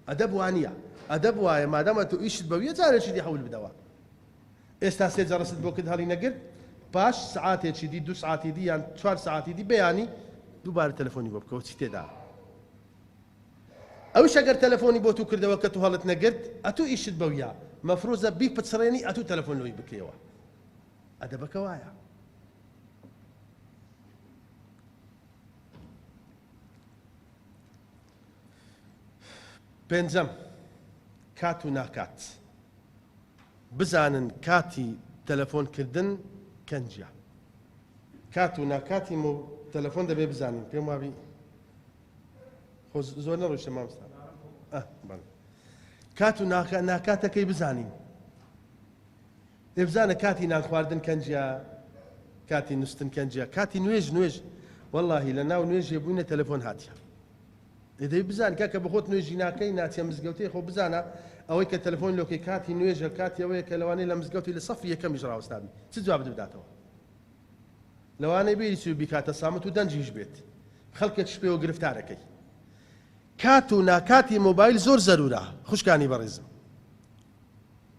ئەدەب وانییە ئەدەب وایە مادەمە تۆ ئیشت بەویە جارێکی دی حەول بدەوە ئێستا سێ جەڕست بۆ کرد هەڵی نەگرت پاش سعاتێکی دی دو سعاتی دی یان چوار سعاتی دی بەیانی دووبارە تەلەفۆنی بۆ بکەوە چی تێدا ئەوش ئەگەر تەلەفۆنی بۆ تو کردەوە کە تو هەڵت نەگرت ئەتوو ئیشت بەویا مەفروزە بیپچڕێنی ئەتوو تەلەفۆن لۆی بکەیەوە ئەدەبەکە وایە. پێنجەم، کات و ناکات. بزانن کاتی تەلەفۆن کردن کەنجە. کات و ناکاتی مۆ تەلەفۆن دەبێ بزانین پێم وابی خۆ زۆر نەڕۆیشتە مامۆستا کات و ناکاتەکەی بزانین ئێ بزانە کاتی نان خواردن کەنجە کاتی نوستن کەنجە کاتی نوێژ نوێژ وەڵاهی لە ناو نوێژێ بووینە تەلەفۆن هاتیە ئێ دەی بزان کاکە بەخۆت نوێژی ناکەی ناچیە مزگەوتێ خۆ بزانە ئەوەی کە تەلەفۆن لۆکەی کاتی نوێژە کاتی ئەوەیە کە لەوانەیە لە مزگەوتی لە سەفی یەکەمیش ڕاوەستابی چ جوابت بداتەوە لەوانەیە بیری چوو بیکاتە سامت و دەنجیش بێت خەڵکێکش پێوە گرفتارەکەی کات و ناکاتی مۆبایل زۆر زەرورە خوشکانی بەڕێزم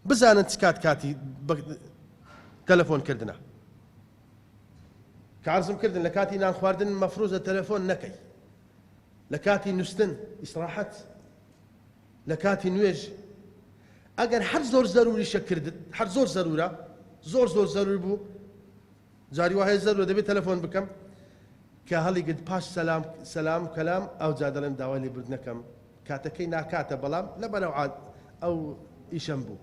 بزانن چ کات کاتی تەلەفۆن کردنە کە عەرزم کردن لە کاتی نان خواردن مەفروزە تەلەفۆن نەکەی لە کاتی نووسن ئیسراحەت لە کاتی نوێژ ئەگەر هەر زۆر زەروریشە کردت هەر زۆر زەرورە زۆر زۆر زەرور بوو جاری وا هەیە زەرورە دەبێت تەلەفۆن بکەم کە هەڵیگرت پاش سەلام سەلام کەلام ئەوجا دەڵێم داوای لێبوردنەکەم کاتەکەی ناکاتە بەڵام لەبەر ئەو عاد ئەو ئیشەم بوو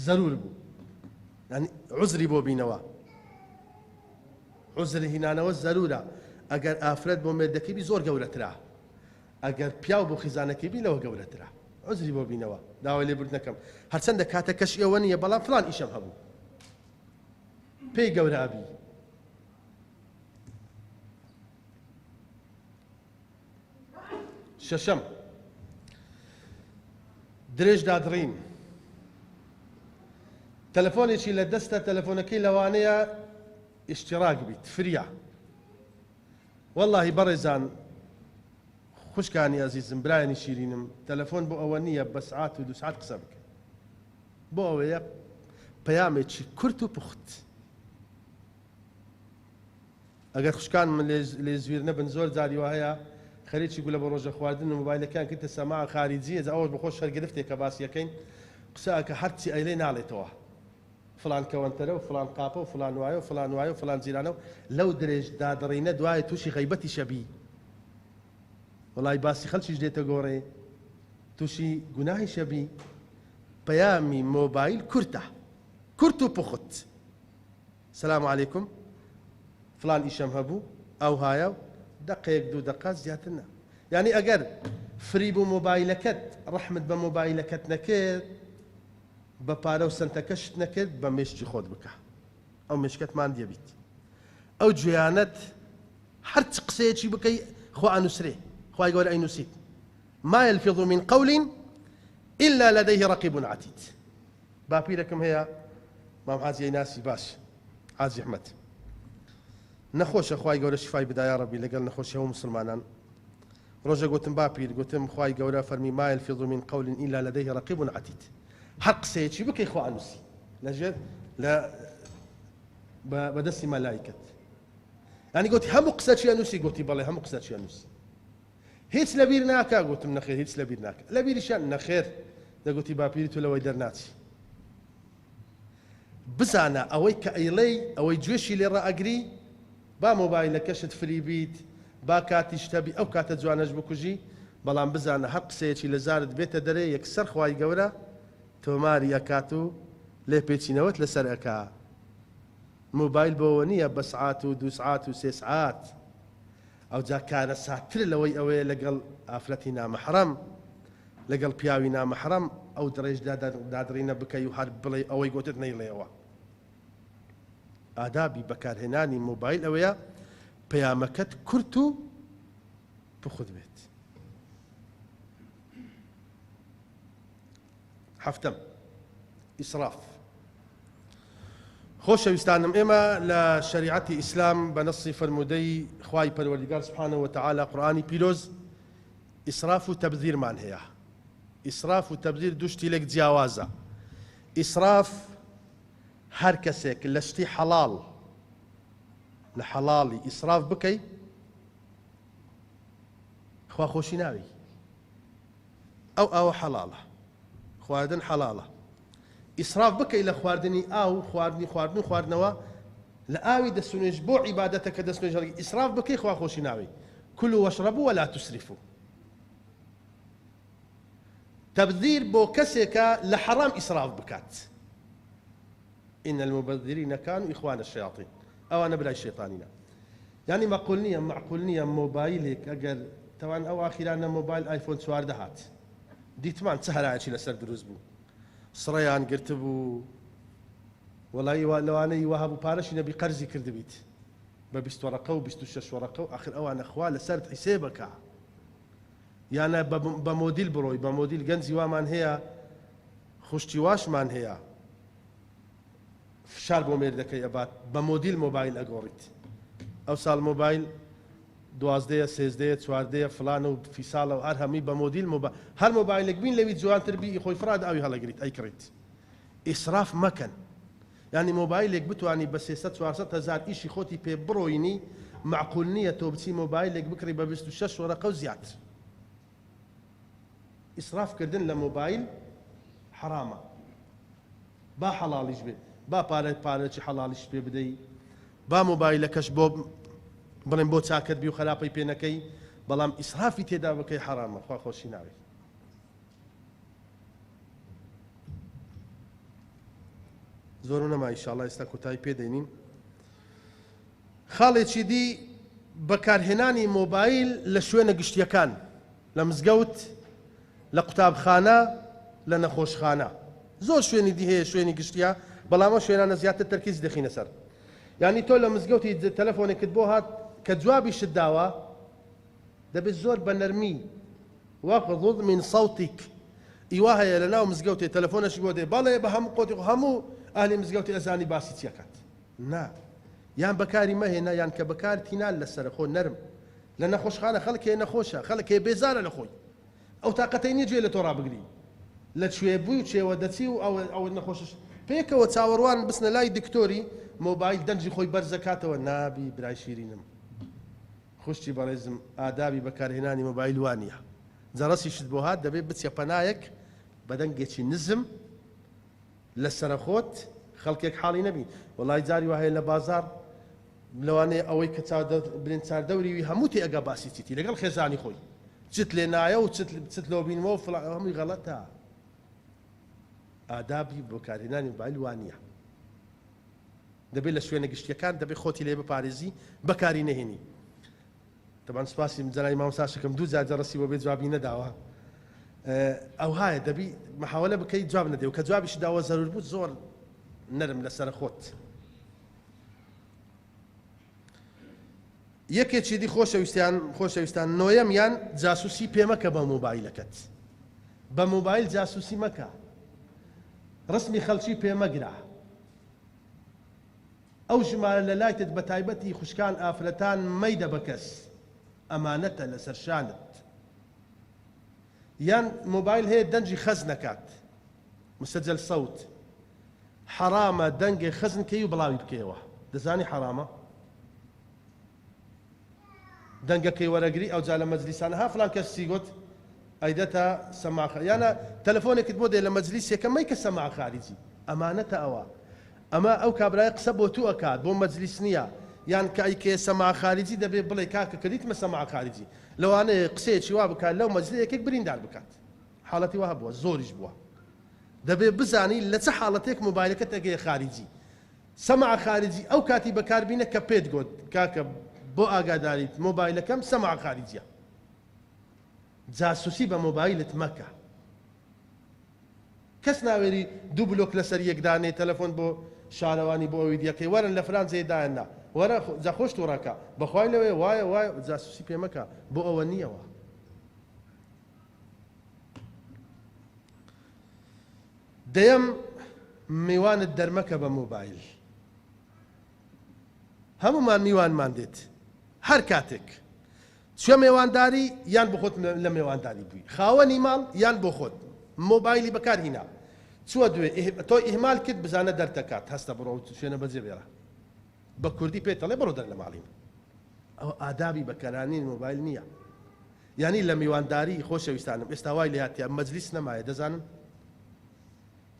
زەرور بوو یعنی عوزری بۆ بینەوە عوزر هینانەوە زەرورە ئەگەر ئافرەت بۆ مێردەکەی بی زۆر گەورەترە ئەگەر پیاو بۆ خیزانەکەی بی لەوە گەورەترە عوزری بۆ بینەوە داوای لێبوردنەکەم هەرچەندە کاتەکەش ئێوە نییە بەڵام فلان ئیشەم هەبوو پێی گەورە ئەبی. شەشەم، درێژ دادڕین. تەلەفۆنێکی لە دەستە تەلەفۆنەکەی لەوانەیە ئیشتراک بیت فریا واللهی بەڕێزان خوشکانی ئەزیزم برایانی شیرینم تەلەفۆن بۆ ئەوە نییە بە سعات و دو سعات قسە بکەن بۆ ئەوەیە پەیامێکی کورت و پوخت. ئەگەر خوشکان من لێ زویر نەبن زۆر جاری وا هەیە خەریکی گولە بە ڕۆژە خواردن و مۆبایلەکەیان کردە سەماعە خاریجیە جا ئەوەش بەخۆش هەر گرفتێکە باسی ئەکەین قسە ئەکا هەرچی ئەیڵێ ناڵێتەوە فڵان کەوەنتەرە و فڵان قاپە و فڵان وایە و فڵان وایە و فڵان جیرانە و لەو درێژ دادڕینە دوایە تووشی غەیبەتیش ئەبی وەڵای باسی خەڵکیش دێتە گۆڕێ تووشی گوناهیش ئەبی پەیامی مۆبایل کورتە کورت و پوخت سلام علیکم فلان ئیشەم هەبوو ئەوهایە و دەقەیەک دوو دەقە زیاتر نا یانی ئەگەر فری بوو مۆبایلەکەت ڕەحمت بە مۆبایلەکەت نەکرد بە پارە و سەنتەکەشت نەکرد بە مێشکی خۆت بکە ئەو مێشکەت ماندیە بیت ئەو گوێیانەت هەرچ قسەیەکی بکەی خوا ئەنووسرێ خوای گەورە ئەینووسیت ما يلفظ من قول إلا لديه رقيب عتيد باپیرەکم هەیە مام حاجی ئەیناسی باش حاجی احمد نەخۆشە خوای گەورە شفای بدا یاڕەبی لەگەڵ نەخۆشی هەموو مسلمانان ڕۆژە گوتم باپیر گوتم خوای گەورە فەرمی ما يلفظ من قول إلا لديه رقيب عتيد هەر قسەیەکی بکەی خوا ئەنووسی لەژێر لە بەدەستی مەلایکەت ینی گوتی هەموو قسەچی ئەنووسی گوتی بەڵێ هەموو قسەچی ئەنووسی هیچ لەبیر ناکا؟ گوتم نەخێر هیچ لەبیر ناکا. لەبیریشیان؟ نەخێر. دەگوتی باپیری تۆ لەوەی دەرناچی. بزانە ئەوەی کە ئەیڵێی، ئەوەی گوێشی لێ ڕائەگری، با مۆبایلەکەشت فری بیت، با کاتیشت هەبی ئەو کاتە جوانەش بکوژی، بەڵام بزانە هەر قسەیەکی لە زارت بێتە دەرێ یەکسەر خوای گەورە تۆماری ئەکات و لێپێچینەوەت لەسەر ئەکا. مۆبایل بۆوە نییە بە سعات و دووسعات و سێسعات. ئەوجا کارەساتتر لەوەی ئەوەیە لەگەڵ ئافرەتی نامەحرەم، لەگەڵ پیاوی نامەحرەم ئەو دڕێژ دادڕینە بکەی و هەر بڵێی ئەوەی گۆتت نەیڵێیەوە. ئادابی بەکارهێنانی مۆبایل ئەوەیە پەیامەکەت کورت و پوخت بێت. حەفتەم، ئیسراف. خۆشەویستانم ئێمە لە شەریعەتی ئیسلام بە نەسی فەرموودەی خوای پەروەردگار سبحانە وتعالی قورئانی پیرۆز ئیسراف و تەبذیرمان هەیە. ئیسراف و تەبذیر دوو شتی لێک جیاوازە. ئیسراف هەر کەسێک لە شتی حەڵاڵ لە حەڵاڵی ئیسراف بکەی خوا خۆشی ناوی. ئەو ئاوە حەڵاڵە خواردن حەڵاڵە ئیسراف بکەی لە خواردنی ئاو خواردنی خواردن و خواردنەوە لە ئاوی دەست نوێژ بۆ عیبادەتە کە دەست نوێژ هەڵگری ئیسراف بکەی خوا خۆشی ناوی كلوا واشربوا ولا تسرفوا تەبذیر بۆ کەسێکە لە حەڕام ئیسراف بکات ان المبذرین کانوا اخوان الشیاطین ئەوانە برای شەیتانینە یانی مەقول نییە مەعقول نییە مۆبایلێک ئەگەر تەوان ئەو ئاخیرانە مۆبایل ئایفۆن 14 هات دیتمان چ هەرایەکی لەسەر دروست بوو سڕیان گرتبوو وەڵی لەوانەی وە هەبوو پارەشی نەبی قەرزی کردبیت بە 20 وەرەقە و 26 وەرەقە و ئاخر ئەوانە خوا لەسەرت حیسێبەکە یانە بە مۆدیل بڕۆی بە مۆدیل گەنجی وامان هەیە خوشکی واشمان هەیە فشار بۆ مێردەکەی ئەبات بە مۆدیل مۆبایل ئەگۆڕیت ئەو ساڵ مۆبایل دوازدەیە سێزدەیە چواردەیە فلانە و فیساڵە و هەر هەمووی بە مۆدیل مۆبا هەر مۆبایلێک بین لەوی جوانتر بی خۆی فڕاد ئاوی هەڵەگریت ئەیکڕیت ئیسراف مەکەن یانی مۆبایلێک بتوانی بە سێسەد چوارسەد هەزار ئیشی خۆتی پێ بڕۆینی مەعقول نییە تۆ بچی مۆبایلێک بکڕی بە 26 وەرەقە و زیاتر ئیسراف کردن لە مۆبایل حەرامە با حەڵاڵیش بێت با پارە پارەکی حەڵاڵیش پێ بدەی با مۆبایلەکەش بۆ بڵێن بۆ چاکەت بی و خراپەی پێ نەکەی بەڵام ئیسرافی تێدا بکەی حەرامە خوا خۆشی ناوێت زۆر نەما ئیشاڵا ئێستا کۆتایی پێ دێنین خاڵێکی دی بەکارهێنانی مۆبایل لە شوێنە گشتیەکان لە مزگەوت، لە قوتابخانە، لە نەخۆشخانە. زۆر شوێنی دی هەیە شوێنی گشتیە بەڵام ئەو شوێنانە زیاتر تەرکیز دەخینە سەر. یانی تۆ لە مزگەوتی تەلەفۆنێکت بۆ هات کە جوابیشت داوە دەبێت زۆر بە نەرمی واغضض من صوتك ئی وا هەیە لە ناو مزگەوتێ تەلەفۆنەشی بۆ دێ بەڵێ بە هەموو قۆتی هەموو ئەهلی مزگەوتی ئەزانی باسی چیەکات نا یان بەکاری مەهێنە یان کە بەکارت هینا لەسەرەخۆ نەرم لە نەخۆشخانە خەڵک هەیە نەخۆشە خەڵک هەیە بێزارە لە خۆی ئەو تاقەتەی نیە گوێ لە تۆ ڕابگری لە کوێ بووی و چێوە دەچی و ئەوە ئەوە نەخۆشش پێکەوە چاوەڕوان بچنە لای دکتۆری مۆبایل دەنگی خۆی بەرزەکاتەوە نابی برای شیرینم. خوشکی بەڕێزم ئادابی بەکارهێنانی مۆبایل وانیە جەڕەسیشت بۆ هات دەبێ بچیە پەنایەک بە دەنگێکی نزم لەسەرەخۆت خەڵکێک حاڵی نەبی وەڵای جاری وا هەیە لە بازاڕ لەوانەیە ئەوەی کە برێن چاردەوری وی هەموو تێ ئەگا باسی چیتی لەگەڵ خێزانی خۆی چت لێ نایە و چت چت لۆ بینمەوە فڵان هەمووی غەڵەتە ئادابی بەکارهێنانی مۆبایل وانیە دەبێت لە شوێنە گشتیەکان دەبێت خۆتی لێ بپارێزی بەکاری نەهێنی. تەبان سوپاسی جەنابی مامۆستاشەکەم دوو جار جەڕەسی بۆ بێ جوابی نەداوە ئەوهایە دەبی محاولە بکەی جواب نەدەی و کە جوابیشی داوە زەرور بوو زۆر نەرم لەسەر خۆت. یەکێکی دی خۆشەویستیان خۆشەویستان نۆیەم یان جاسوسی پێ مەکە بە مۆبایلەکەت بە مۆبایل جاسوسی مەکە ڕسمی خەڵکی پێ مەگرە ئەو ژمارە لە لایتت بە تایبەتی خوشکان ئافرەتان مەیدە بە کەس ئەمانەتە لەسەر شانت یان مۆبایل هەیە دەنگی خەز نەکات مسجل صوت حەرامە دەنگێ خەزن کەی و بڵاوی بکەیەوە دەزانی حەرامە دەنگەکەی وەرەگری ئەوجا لە مەجلیسانە ها فلان کەس چی گوت ئەیدەتە سەماع یانە تەلەفۆنێکت بۆ دێ لە مەجلیسێکە مەیکە سەماع خاریجی ئەمانەتە ئەوە ئەمە ئەو کابرای قسە بۆ تو ئەکات بۆ مەجلیس نییە یان کە ئەیکەیە سەماع خاریجی دەبێ بڵێ کاکە کە دیتمە سەماع خاریجی لەوانەیە قسەیەکی وا بکات لەو مەجلیسە یەکێک بریندار بکات حاڵەتی وا هەبووە زۆریش بووە دەبێ بزانی لە چ حاڵەتێک مۆبایلەکەت ئەگەیە خاریجی سەمع خارجی ئەو کاتی بەکار بینە کە پێت گۆت کاکە بۆ ئاگاداریت مۆبایلەکەم سەمع خارجیە جاسوسی بە مۆبایلت مەکە کەس ناوێری دوو بلۆک لەسەر یەک دانێ تەلەفۆن بۆ شارەوانی بۆ ئەوی دیەکەی وەرن لە فلان جێ دایان نا وەرە جا خۆش توڕەکە بەخوای لەوێ وایە وایە جاسوسی پێ مەکە بۆ ئەوە نییەوە. دەیەم، میوانت دەرمەکە بە مۆبایل. هەموومان میوانمان دێت هەر کاتێک چوە مێوانداری یان بۆ خۆت لە مێوانداری بووی خاوەنی ماڵ یان بۆ خۆت مۆبایلی بەکار هینا چوە دوێ تۆ ئیهمال کرد بزانە دەرتەکات هەستە بڕۆ شوێنە بەجێ بێرە بە کوردی پێت دەڵێ بڕۆ دەر لە ماڵی من ئەوە ئادابی بەکارهێنانی مۆبایل نییە یانی لە میوانداری خۆشەویستانم ئێستا وای لێهاتیە مەجلیس نەمایە دەزانن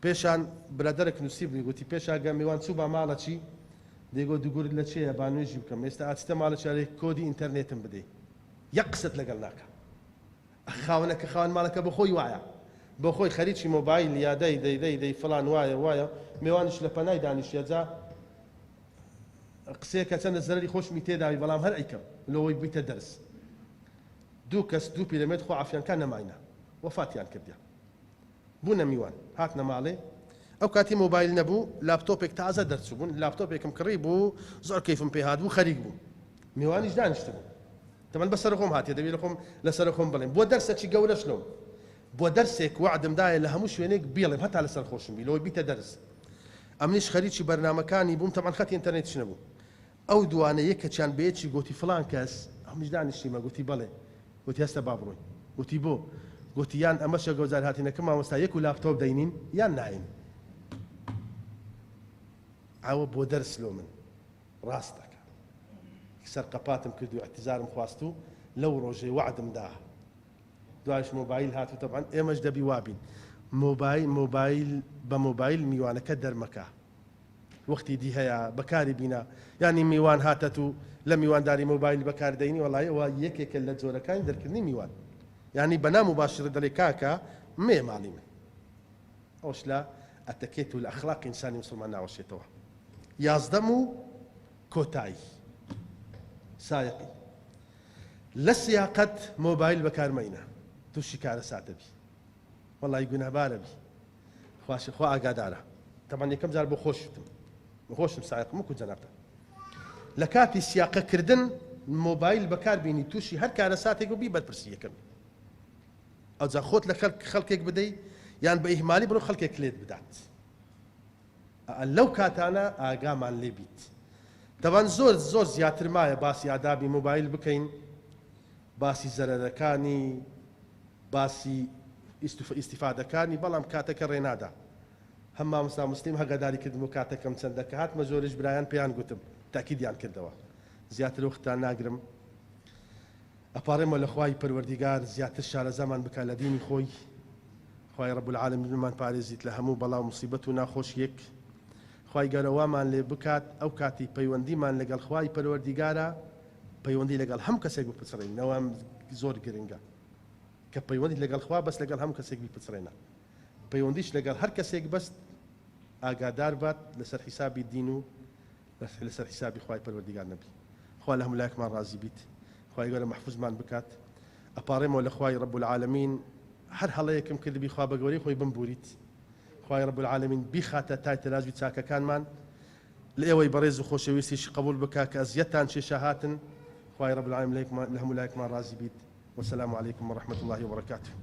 پێشان برادەرەک نووسیبووی گوتی پێشا گە میوان چوو با ماڵە چی دەیگۆ دوگورت لە چێیە با نوێژی بکەم ئێستا ئاچیتە ماڵە چارێ کۆدی ئینتەرنێتم بدەی یەک قسەت لەگەڵ ناکا خاوەنەکە خاوەن ماڵەکە بۆ خۆی وایە بۆ خۆی خەریکی مۆبایل یا دەی دەی دەی دەی فڵان وایە وایە مێوانیش لە پەنای دانیشتە جا قسەیەکە چەندە زەرەری خۆشمی تێداوی بەڵام هەر ئەیکەم لۆوەی بیتە دەرس دوو کەس دوو پیرەمێرد خوا عافیان کا نەماینە وەفاتیان کردیە بوونە میوان هاتنە ماڵێ ئەو کاتی مۆبایل نەبوو لاپتۆپێک تازە دەرچوو بوون لاپتۆپێکم کڕی بوو زۆر کەیفم پێ هات بوو خەریک بوو میوانیش دانیشت بوو تەمەن بەسەر خۆم هاتێ دەبێ لە خۆم لەسەر خۆم بڵێم بۆ دەرسەکی گەورەش لۆم بۆ دەرسێک وەعدم دایە لە هەموو شوێنێک بیڵێم هەتا لەسەر خۆشم بی لەوەی بیتە دەرس ئەمنیش خەریکی بەرنامەکانی بووم تەبعەن خەتی ئینتەرنێتیش نەبوو ئەو دوانە یەکەکیان بە یەکی گۆتی فڵان کەس، ئەمنیش دانیشتیمە، گۆتی بەڵێ، گۆتی هەستە با بڕۆین، گۆتی بۆ؟ گۆتی یان ئەمەشە گەوجار هاتینە کە مامۆستا یەک و لاپتۆپ دەینین یان ناین. ئەوە بۆ دەرس لۆ من ڕاست دەکا. سەر قەپاتم کرد و ئیعتیزارم خواست و لەو ڕۆژەی وەعدم دا. دوایش مۆبایل هات و تەبعەن ئێمەش دەبی وابین. مۆبایل مۆبایل بە مۆبایل میوانەکە دەرمەکە. وەختی دی هەیە بەکاری بینە یانی میوان هاتەت و لە میوانداری مۆبایل بەکار دەینی وەڵایی ئەوە یەکێکە لە جۆرەکانی دەرکردنی میوان یانی بە ناموباشرە دەڵێ کاکە مێ ماڵی من ئەوش لە ئەتەکێت و لە ئەخلاقی ئینسانی مسلمان ناوەشێتەوە یازدەم و کۆتایی سایەقی لە سیاقەت مۆبایل بەکارمەینە تووشی کارەساتە بی وەڵی گوناهبارە بی خواشی خوا ئاگادارە تەبعەن یەکەم جار بۆ خۆشتم خۆشم سایەقم وەکو جەنابتان لە کاتی سیاقە کردن مۆبایل بەکار بینی تووشی هەر کارەساتێک ببی بەرپرسی یەکەمی ئەوجا خۆت لە خەڵک خەڵکێک بدەی یان بە ئیهمالی بڕۆ خەڵکێک لێت بدات لەو کاتانە ئاگامان لێ بیت تەبان زۆر زۆر زیاتر مایە باسی ئادابی مۆبایل بکەین باسی زەرەرەکانی باسی ئیستیفادەکانی بەڵام کاتەکە ڕێنادا هەم مامۆستا موسلیم هەگاداری کردم بۆ کاتەکەم چەندە کە هاتمە زۆریش برایان پێیان گوتم تاکیدیان کردەوە زیاتر وەختتان ناگرم. ئەپاڕێمەوە لە خوای پەروەردیگار زیاتر شارەزامان بکات لە دینی خۆی، خوای رب العالمین بمان پارێزیت لە هەموو بەڵا و موسیبەت و ناخۆشیەک، خوای گەورە وامان لێ بکات ئەو کاتی پەیوەندیمان لەگەڵ خوای پەروەردیگارە پەیوەندی لەگەڵ هەموو کەسێک بپچڕێنین، ئەوە زۆر گرنگە کە پەیوەندیت لەگەڵ خوا بەست لەگەڵ هەموو کەسێک بیپچڕێنە، پەیوەندیش لەگەڵ هەر کەسێک بەست ئاگادار بات لەسەر حیسابی دین و لەسەر حیسابی خوای پەروەردیگار نەبی خوا لە هەموو لایەکمان ڕازی بیت خوای گەورە مەحفوزمان بکات ئەپاڕێمەوە لە خوای رب العالمین هەر هەڵەیەکم کردبی خوا بە گەورەی خۆی بمبوریت خوای رب العالمین بیخاتە تای تەرازوی چاکەکانمان لە ئێوەی بەڕێز و خۆشەویستیش قبول بکا کە ئەزیەتتان کێشا هاتن خوای رب العالمین لە هەموو لایەکمان ڕازی بیت وسلام علیکم ورحمة الله وبرکاته.